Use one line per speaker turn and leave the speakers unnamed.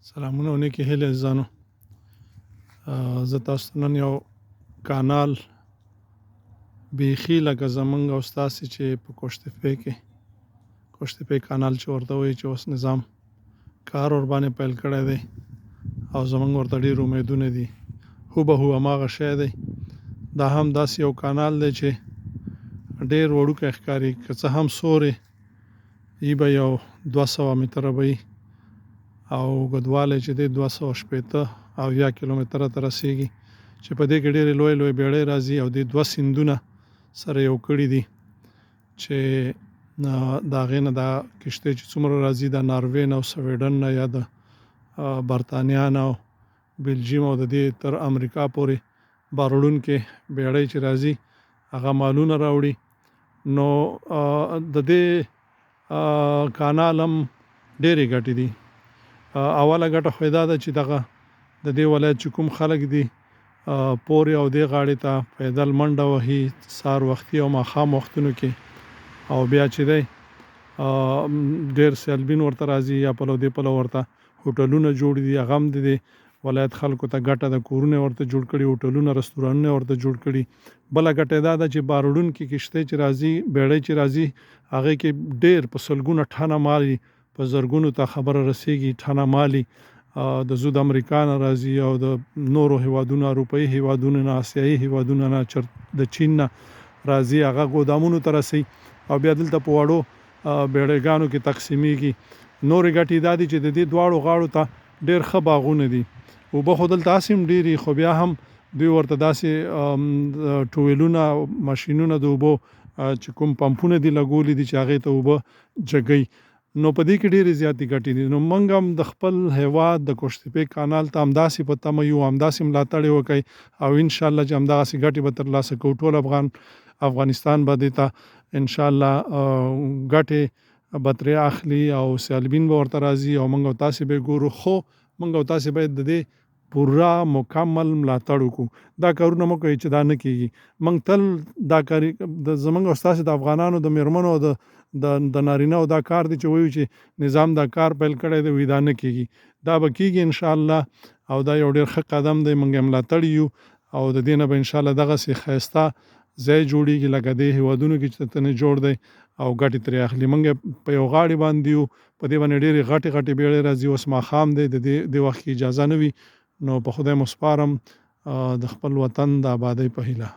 سلامونه او نیکې هیلې عزیزانو. زه تاسو ته نن یو کانال بیخي لکه زمونږ او ستاسې چې په قوشتپې کې قوشتپې کانال چې ورته وایي، چې اوس نظام کار ورباندې پیل کړی دی او زمونږ ورته ډېر امیدونه دي، هوبهو هماغه شی دی. دا هم داسې یو کانال دی چې ډېر وړوکی ښکاري، که څه هم سورې ای به یو 200 متره به وي او اوږدوالی چې دی 260 او یا کیلومتره ته رسېږي، چې په دې کې ډېرې لویې لویې بېړۍ راځي او دې دوه سیندونه سره یو کړي دي چې د هغې نه دا کښتۍ چې څومره راځي د ناروې نه او سویډن نه یا د برتانیا نه او بلجیم او د دې تر امریکا پورې بار وړونکې بېړۍ چې راځي هغه مالونه راوړي. نو د دې کانال هم ډېرې ګټې دي. اوله ګټه خو دا ده چې دغه د دې ولایت چې کوم خلک دي پورې او دې غاړې ته پیدل منډه وهي سهار وختي او ماښام وختونو کې، او بیا چې دی ډېر سیلبین ورته راځي یا پلو دې پلو ورته هوټلونه جوړ دي، هغه هم د دې ولایت خلکو ته ګټه ده، کورونه ورته جوړ کړي، هوټلونه رستورانونه ورته جوړ کړي. بله ګټه دا ده چې بار وړونکي کښتۍ چې راځي، بېړۍ چې راځي، هغې کې ډېر په سلګونه ټنه مال، په زرګونو ته خبره رسېږي ټنه مالي د زود امریکا نه راځي او د نورو هیوادونو، اروپایي هیوادونو نه، اسیایي هیوادونو نه، د چین نه راځي، هغه ګودامونو ته رسي او بیا دلته په وړو بیړۍ ګانو کې تقسیمیږي. نورې ګټې دا دي چې د دې دواړو غاړو ته ډېر ښه باغونه دي. اوبه خو دلته هسې هم ډېرې، خو بیا هم دوی ورته داسې ټویلونه، ماشینونه د اوبو چې کوم پمپونه دي لګولي دي چې هغې ته اوبه جګوي. نو په دې کې ډېرې زیاتې ګټې دي. نو موږ هم د خپل هیواد د قوشتېپې کانال ته همداسې په تمه یو، همداسې ملاتړ یې وکړئ او انشاءالله چې همدغسې ګټې به ترلاسه کوو. ټول افغانستان به دې ته انشاءالله ګټې به ترې اخلي او سیالبین به ورته راځي او موږ او تاسې به یې ګورو. خو موږ او تاسې باید د دې پوره مکمل ملاتړ وکړو. دا کارونه مو کوي چې دا نه کیږي. موږ تل دا کار د زمونږ او ستاسې د افغانانو د میرمنو او د نارینه او دا کار دی چې وایو چې نظام دا کار پیل کړی دی، وایي دا نه کیږي. دا به کیږي انشاءالله او دا یو ډېر ښه قدم دی، موږ یې ملاتړي یو او د دې نه به انشاءالله دغسې ښایسته ځای جوړیږي لکه دې هیوادونو کې چې تنې جوړ دی او ګټې ترې اخلي. موږ په یو غاړې باندې یو، په دې باندې ډېرې غټې غټې بیړۍ راځي. اوس ماښام دی، د دې وخت کې اجازه نه وي. نو په خدای مو سپارم د خپل وطن د آبادۍ په هیله.